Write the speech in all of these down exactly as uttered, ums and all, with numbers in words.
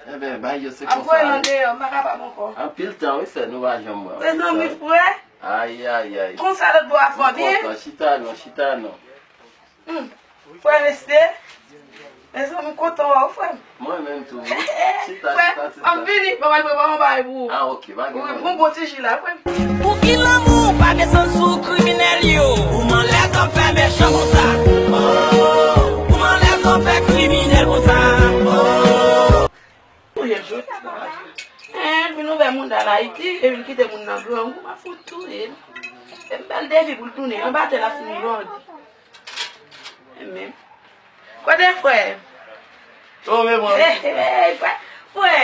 Enben, bay yo se konsa. Ap voye l andeyò, m pa kapab ankò. Anpil tan, wi, sè, nou pa janm wè. Mezanmi, frè. Ay, ay, ay. Konsa lòt bò a fò byen. M kontan. Chita non, chita non. Hmm. Frè Neste, mezanmi, m kontan wè w, frè m. Mwen menm tou, wi. Chita, chita, chita. Frè, m ap vini, m ap al prepare yon bagay pou ou. Ah, ok, pa gen pwoblèm. Wi, bon, bon ti ji la, frè m. Pouki lanmou pa desann sou kriminèl yo? Kouman lèzòm fè mechan konsa? Oh, kouman lèzòm fè kriminèl konsa? Oh. Touye l jodi sa. Hein, vin ouvè mouda l Ayiti, e vin kite moun nan grangou, m ap fout touye l. E m ba l defi pou l tounen, anba tè l ap fin grandi. E menm. Kote frè? Oh, men mwen. Hey, hey, frè. Frè.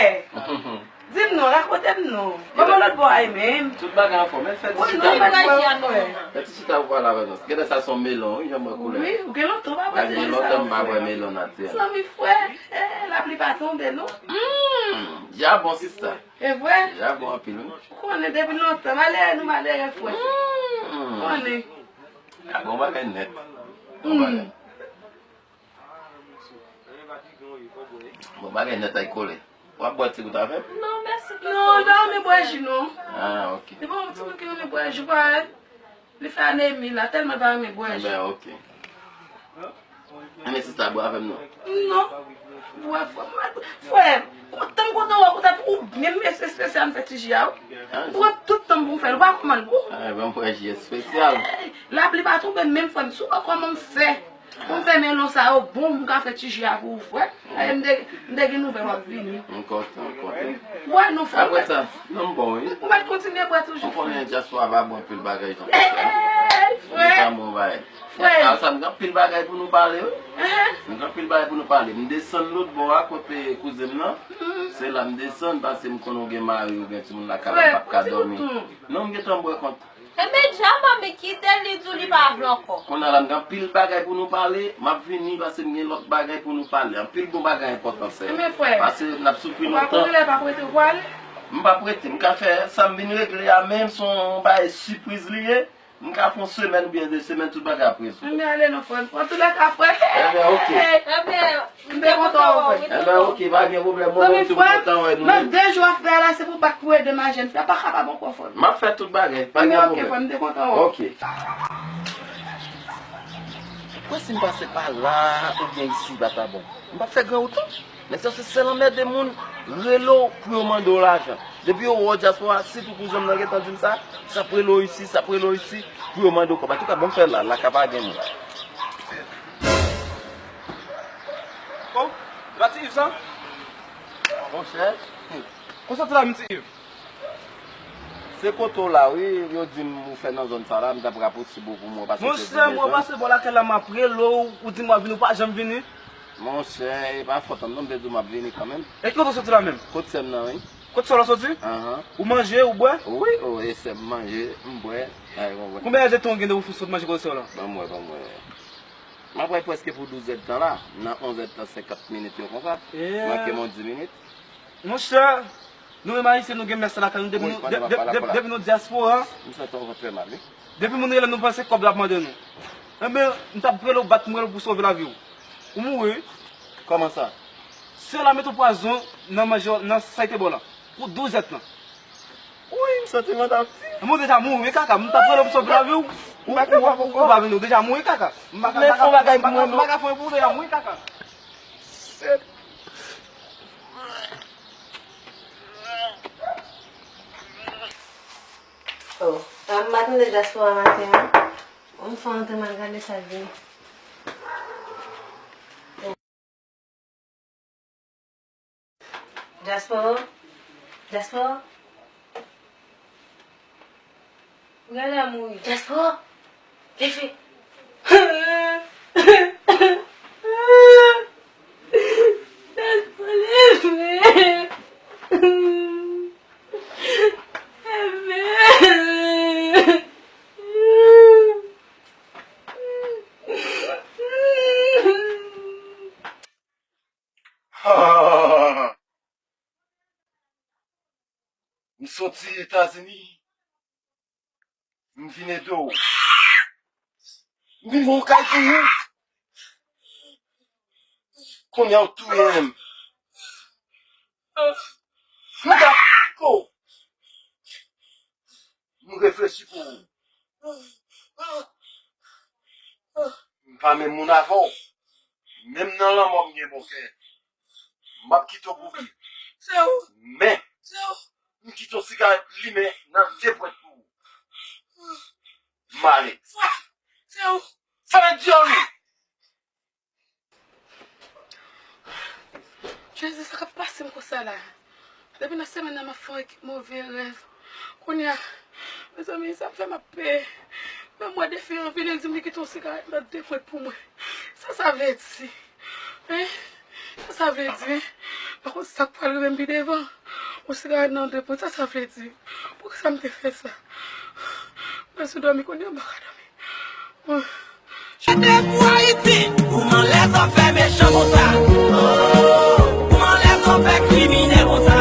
Di m non, rakonte m non. Kòman lòt bò a ye menm? Tout bagay anfòm, men fè ti chita. Wi, non, bagay anfòm, frè. Fè ti chita pou pale avè nou. Gade sa, se yon melon, wi, jan m wè koulè. Wi, ou gen lontan pa wè sa. Gen lontan m pa wè melon natirèl. Zanmi frè, eh, lapli pa tonbe non. Hmm, ja bon sista. E vre? Ja bon anpil, wi. Ou konnen depi lontan, malere nou malere frè. Hmm. Konnen. Ah, bon bagay nèt. Bon bagay. Hmm. Bon bagay nèt ay kole. W ap bwè ti gout avè m? Non, mèsi. Non, li pa renmen bwè ji non. Ah, ok. Li pa yon timoun ki renmen bwè ji, pa. Li fè anemi la, tèlman li pa renmen bwè ji. Enben, ok. Enben, sista, bwè avè m non. Non. Bwè, frè, frè, kontan m kontan wè w, kontan pou ou, menm espesyal m fè ti ji a, wi. Ah, m pran tout tan m pou m fè l, ou pa kòmann pou. Ah, ban m bwè ji espesyal. Lapli pa tonbe, menm frè m, si w pa kòman m fè. Pou m fè melon sa yo bon, m ka fè ti ji a pou ou, frè. Aye, m te, m te gen nouvèl w ap vini. M kontan, m kontan. Bwè non, frè. Apre sa, non, m bon, wi. Ou mèt kontinye bwè toujou, frè. Ou konnen dyaspora pa bon anpil bagay jan konsa. Hey, frè. Frè. Apre sa, m gen anpil bagay pou nou pale, wi. M gen anpil bagay pou nou pale. M desann lòt bò a, kote kouzen m nan. Se la m desann, paske m konnen w gen mari, w gen timoun lakay la, m p ap ka dòmi. Non, m gentan bwè kont. Enben, dja manmi kite l, li di w li pa vle ankò. Kounye a la, m gen anpil bagay pou nou pale. M ap vini, paske m gen lòt bagay pou nou pale. Anpil bon bagay enpòtan, sè. Enben, frè. Paske n ap soufri lontan. Ou pa konnen lè pa prete ou pwale? M p ap rete. M ka fè sa m vin regle a, men se yon bagay sipriz li ye. M ka fè yon semèn oubyen de semèn, tout bagay ap rezoud. Enben, ale non, frè m. Antouka, frè. Enben, ok. Enben, M te kontan wè w, frè. Enben, ok, pa gen pwoblèm. Mwen menm tou, m kontan wè nou. Nan de jou ap fè a la, se pou bat pou ede majèn frè. Pa kapab ankò, frè. M ap fè tout bagay, pa gen pwoblèm. Ok, frè, m te kontan wè w. Ok. Kwè si m pase pa la, oubyen isi, pa ta bon. M p ap fè gran wout non. Men sa se sèl anmède moun, rele w pou yo mande w lajan. Depi yo wè w dyaspora, sitou kouzen m nan gentan di m sa, s ap rele w isi, s ap rele w isi, pou yo mande w kòb. Antouka, ban m fè la, la ka pa gen moun. Oh, e pa ti Iv sa? Monchè. Konsa ti la menm ti Iv? Se kote w la, wi, yo di m ou fè nan zòn sa la, m t ap raposib ou pou mwen pase. Monchè, mwen pase bò lakay la, m ap rele w, ou di m w ap vini, ou pa janm vini. Monchè, e pa fòt an m non, m te di w m ap vini kanmenm. E ki kote w soti la menm? Kot sè m nan, wi. Kot sè w la soti? Ahan. Ou manje, ou bwè? Wi, o, e sè m manje, m bwè. Ay, bon, bon. Konbyen èdtan w gen depi w sot manje kote sè w la? Ban m wè, ban m wè. M ap wè prèske pou douz èdtan la. M nan onz èdtan senkant minit yo konsa. Manke m yon dis minit. Monchè, nou menm Ayisyen, nou gen mès lakay nou. Depi nou, de-, de-, de-, depi nou dyaspora. M santi yon vant fè mal, wi. Depi moun rele nou, panse kòb l ap mande nou. Enben, m t ap rele w, bat pou m rele w pou sove lavi w. Ou mouri, wi. Kòman sa? Sè w la mete w pwazon nan manje w, nan sa l te ba w la. Pou douz èdtan. Wi, m santi vant ap di. Mwen deja mouri, wi, kaka. M t ap rele w pou sove lavi w. Ou, ou, ou, ou pa vini, ou deja mouri, kaka. M pa ka, m pa ka fè yon bagay pou mwen, non. M pa ka fè yon pou ou, deja mouri, kaka. Shit. Oh, a m pa tande dyaspora maten an. Yon fwa antre m al gade sa k vini. Dyaspora, dyaspora. Ou genlè mouri. Dyaspora, leve. Dyaspora, leve. Leve. M soti Etazini, m vin ede w. M vin fè yon kay pou ou. Kounye a w touye m. Mèsi pou ou. M pa menm moun avè w. Menm nan lanmò m gen bon kè. M ap kite w pou viv. Se ou. Men, se ou. M kite yon sigarèt limen nan de pwent pou ou. M ale. Frè, se ou. Fè dyòl ou. Jezi, sa k ap pase m konsa la? Depi nan semèn nan, m ap fè yon ekip move rèv. Kounye a, mezanmi, sa m fè m ap peye. Menm mwen defi an vini, l di m li kite yon sigarèt nan de pwent pou mwen. Sa sa vle di? Hein? Sa sa vle di, hein? M pa konn sa k pral rive m pi devan. Yon sigarèt nan de pwent, sa sa vle di? Poukisa m te fè sa? Mwen sou dòmi, kounye a m pa ka dòmi. Mete pou Ayiti, kouman lèzòm fè mechan konsa? Oh, kouman lèzòm fè kriminèl konsa?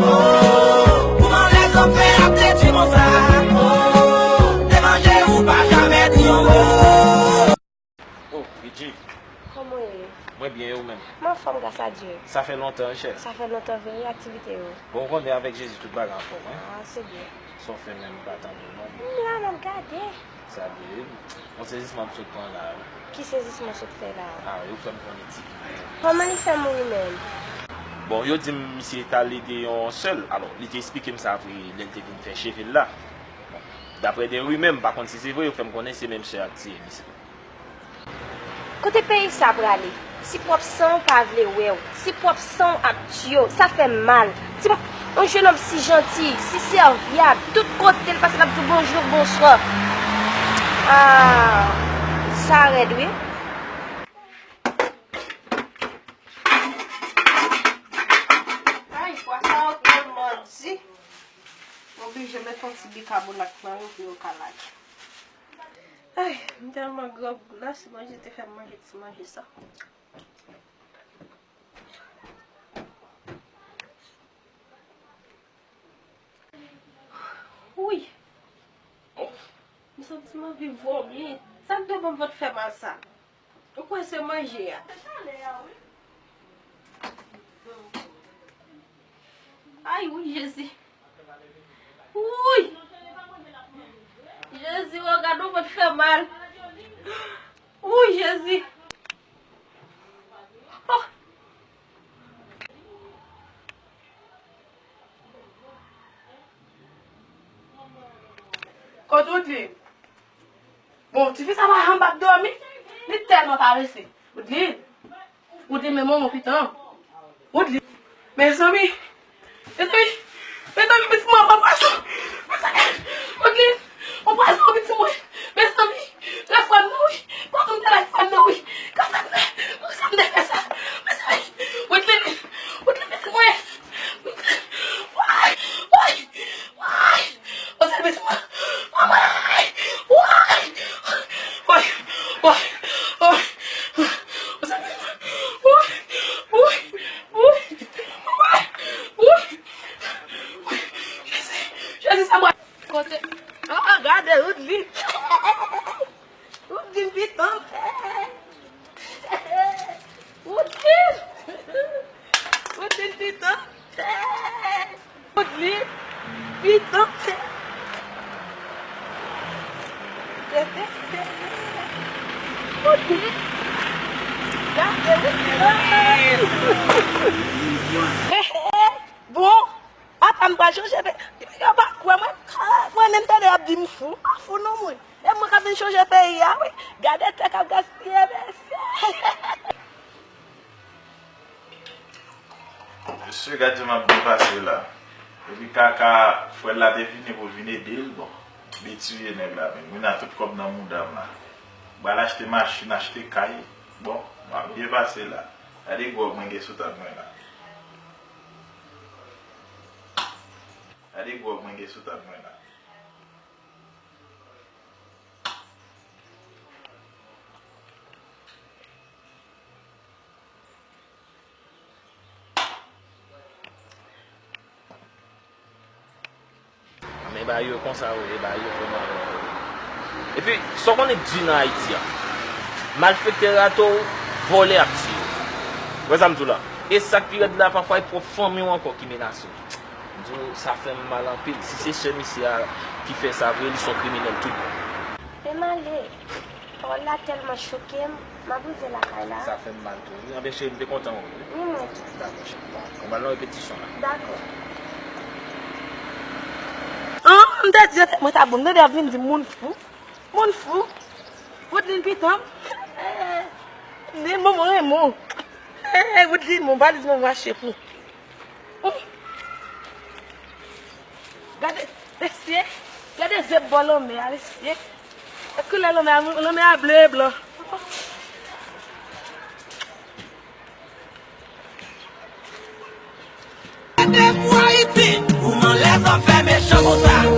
Oh, kouman lèzòm fè ap detwi konsa? Oh, te manje ou pa jamè di yon mo. Oh, Bidji. Kòman w ye? Mwen byen, e ou menm? M anfòm, gras a Dye. Sa fè lontan, wi, chè. Sa fè lontan vre, e aktivite yo? Bon, ou konnen avèk Jezi tout bagay anfòm, wi. Ah, se byen. Sa w fè menm, m pa tande w non. M la, m ap gade. Sa byen. Yon sezisman m sot pran la, wi. Ki sezisman w sot fè la? Ah, yo fè m konnen ti. Kòman li fè mouri menm? Bon, yo di m misye t al ede yon sè l. Alò, li te esplike m sa apre lè l te vin fè cheve l la. Bon, daprè de rimè, m pa konn si se vre, yo fè m konnen se menm sè a k tiye misye. Kote peyi sa prale? Si pwòp san w pa vle wè w, si pwòp san w ap tiye w, sa fè m mal. Ti, yon jenòm si janti, si sèvyab, tout kote l pase l ap di w bonjou, bonswa. Ah, sa rèd wi. Ay, pwa sa yo tèlman di. M oblije met yon ti bikabonat nan yo pou yo ka lage. Ay, m tèlman grangou la, si manje te fè m manje ti manje sa. Wi. M santi m anvi vomi. Sa k devan m vant fè mal sa? Ou kwè se manje a? Ay, wi, Jezi. Wouy! Jezi, o, gade yon vant fè mal. Wouy, Jezi. Oh! Kot Woodline? Bon, tifi sa pa janm p ap dòmi. Li tèlman parese. Woodline. Woodline, men manman pitan. Woodline. Mezanmi. Mezanmi. Mezanmi, pitit mwen, pran pwason. Mezanmi. Woodline. Pran pwason, pitit mwen. Mezanmi. Telefòn nan, wi. Pwason m te bay fanm nan, wi. Kòman sa m fè? Poukisa m te fè sa? Mezanmi. Woodline. Woodline, pitit mwen. Woy! Woy! Woy! Woy! Woy! Woy! Woy! Woy! Jezi, Jezi, sa mwen. Kote? Ah, ah, gade, Woodline. Woodline pitan. Woodline. Woodline pitan. Woodline pitan. Woodline. Gade Woodline. Bon. Apa m pral chanje pe-, yo pa kwè mwen. Ah, mwen menm tande y ap di m fou. M pa fou non mwen. E mwen k ap vin chanje peyi a, wi. Gade tè k ap gaspiye, mesye. Mesye, gade jan m ap byen pase la. Epi kaka, frè l la te vini pou vin ede l, bon. Li tiye nèg la, men. Mwen a tout kòb nan mouda m la. M pral achte machin, achte kay. Bon, m ap byen pase la. Gade gwòg mwen gen sou tab mwen la. Gade gwòg mwen gen sou tab mwen la. Men bagay yo konsa yo ye, bagay yo vrèman. Epi, sa w konnen k di nan Ayiti a? Malfektè rate w, vòlè ap tiye w. Ou wè sa m di w la? E sa k pi rèd la, pafwa e pwòp fanmi w ankò ki menase w. M di w, sa fè m mal anpil. Si se sè misye a ki fè sa vre, li se yon kriminèl tout bon. Men m ale. Pawòl la tèlman choke m, m ap rive lakay la. Sa fè m mal tou wi. Anben cheri, m te kontan wè w wi. Ni mwen tou. Dakò cheri, dakò. M pral nan repetisyon la. Dakò. An, m te di yo, mwen ta bon, m tande ap vin di moun fou. Moun fou. Woodline pitan m. Di m bon, mwen renmen w. Woodline, bon, valiz mwen mwen achte pou. Gade, mesye, gade zye bò lanmè a, mesye. E koulè lanmè a, lanmè a ble e blan. Gade pou Ayiti, kouman lèzòm fè mechan konsa.